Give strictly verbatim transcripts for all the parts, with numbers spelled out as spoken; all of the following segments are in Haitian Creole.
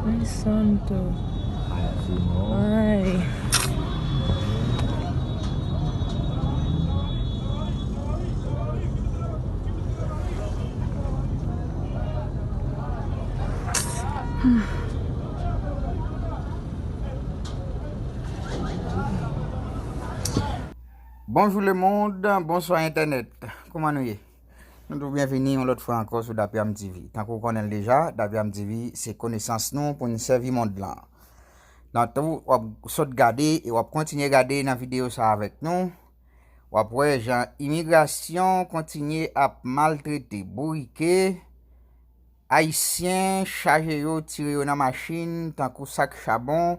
Ay, santo. Ay, Senyè. Ay. Bonjou lemonn, bonswa entènèt. Kòman nou ye? Nou tou byenvini yon lòt fwa ankò sou Dapyam T V. Tankou w konnen l deja, Dapyam T V se konesans nou pou n sèvi mond lan. Nan tou, w ap sot gade e w ap kontinye gade nan videyo sa avèk nou. W ap wè jan imigrasyon kontinye ap maltrete, bourike Ayisyen, chaje yo, tire yo nan machin tankou sak chabon,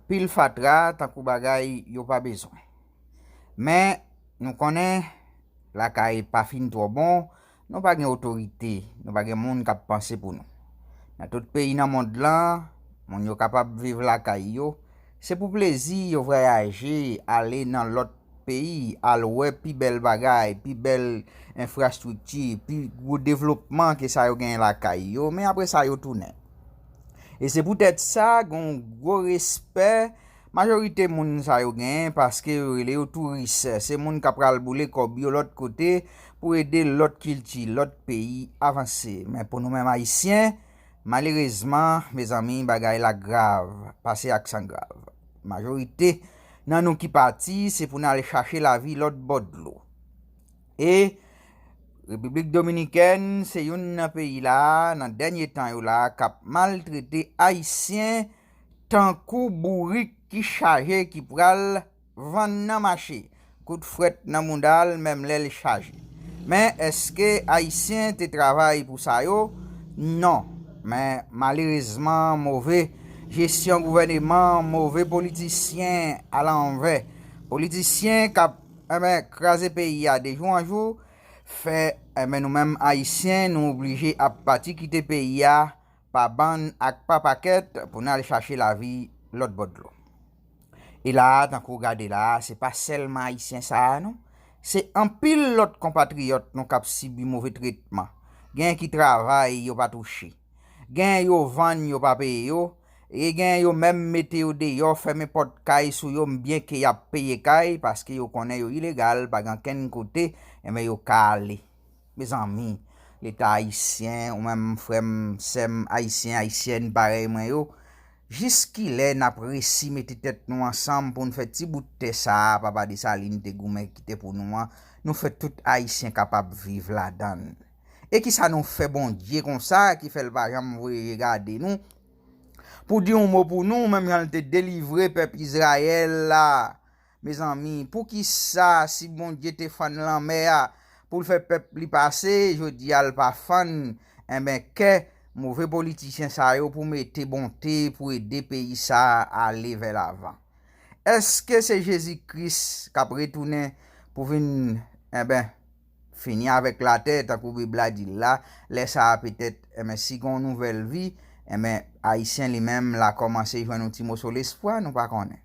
pil fatra tankou bagay yo pa bezwen. Men, nou konnen, lakay pa fin twò bon, nou pa gen otorite, nou pa gen moun k ap panse pou nou. Nan tout peyi nan mond lan, moun yo kapab viv lakay yo. Se pou plezi yo vwayaje, ale nan lòt peyi, al wè pi bèl bagay, pi bèl enfrastrikti, pi gwo devlopman ke sa yo genyen lakay yo, men apre sa yo tounen. E se poutèt sa, gen yon gwo respè majorite moun sa yo genyen, paske yo rele yo touris. Se moun k ap pral boule kòb yo lòt kote pou ede lòt kilti, lòt peyi avanse. Men pou nou menm Ayisyen, malerezman, mezanmi, bagay la grav, pase ak san grav. Majorite nan nou ki pati, se pou n al chache lavi lòt bò dlo. E Repiblik Dominikèn se youn nan peyi la, nan dènye tan yo la, k ap maltrete Ayisyen tankou bourik ki chaje, ki pral vann nan mache. Kout frèt nan bounda l, menm lè l chaje. Men, èske Ayisyen te travay pou sa yo? Non. Men, malerezman, move jesyon gouvèneman, move politisyen alanvè. Politisyen k ap, enben, kraze peyi a de jou an jou, fè, enben, nou menm Ayisyen, nou oblije ap pati kite peyi a pa bann ak pa pakèt pou n al chache lavi lòt bò dlo. E la a, tankou w gade la a, se pa sèlman Ayisyen sa a, non. Se anpil lòt konpatriyòt nou k ap sibi move tretman. Gen ki travay, yo pa touche. Gen yo vann, yo pa peye yo. E gen yo menm mete yo deyò, fèmen pòt kay sou yo, byenke y ap peye kay, paske yo konnen yo ilegal, pa gen kenn kote, enben yo ka ale. Mezanmi, Leta ayisyen, ou menm frè m, sè m, ayisyen, ayisyèn parèy mwen yo, jiskilè n ap resi mete tèt nou ansanm pou n fè ti bout tè sa a, Papa Desalin te goumen kite pou nou an, nou fè tout Ayisyen kapab viv ladan l? E kisa nou fè Bondye konsa ki fè l pa janm voye je gade nou? Pou di yon mo pou nou, menm jan l te delivre pèp Izrayèl la. Mezanmi, poukisa si Bondye te fann lanmè a pou l fè pèp li pase, jodi a l pa fann, enben, kè move politisyen sa yo pou mete bonte pou ede peyi sa a ale vè lavan? Èske se Jezi Kris k ap retounen pou vin, enben, fini avèk latè, tankou Bib la di l la? Lè sa a, petèt, enben, si gen yon nouvèl vi, enben, Ayisyen li menm la kòmanse jwenn yon ti moso lespwa, nou pa konnen.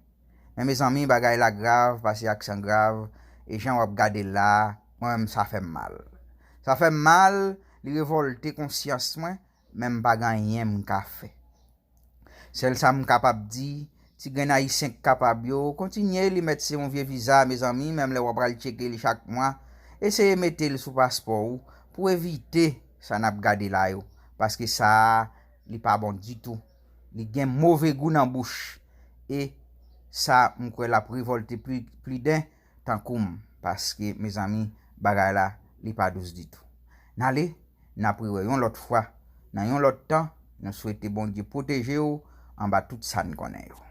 Men mezanmi, bagay la grav pase ak san grav, e jan w ap gade l la a, mwen menm sa fè m mal. Sa fè m mal, li revòlte konsyans mwen, men m pa gen anyen m ka fè. Sèl sa m kapab di, ti grenn Ayisyen k kapab yo, kontinye li mèt se yon vye viza, mezanmi, menm lè w ap al tcheke li chak mwa, eseye mete l sou paspò ou pou evite sa n ap gade la yo, paske sa a, li pa bon ditou. Li gen move gou nan bouch. E sa, m kwè l ap revòlte pli, pli den tankou m, paske, mezanmi, bagay la, li pa dous ditou. N ale, n ap rewè yon lòt fwa, nan yon lòt tan, nou swete Bondye pwoteje w anba tout sa n konnen yo.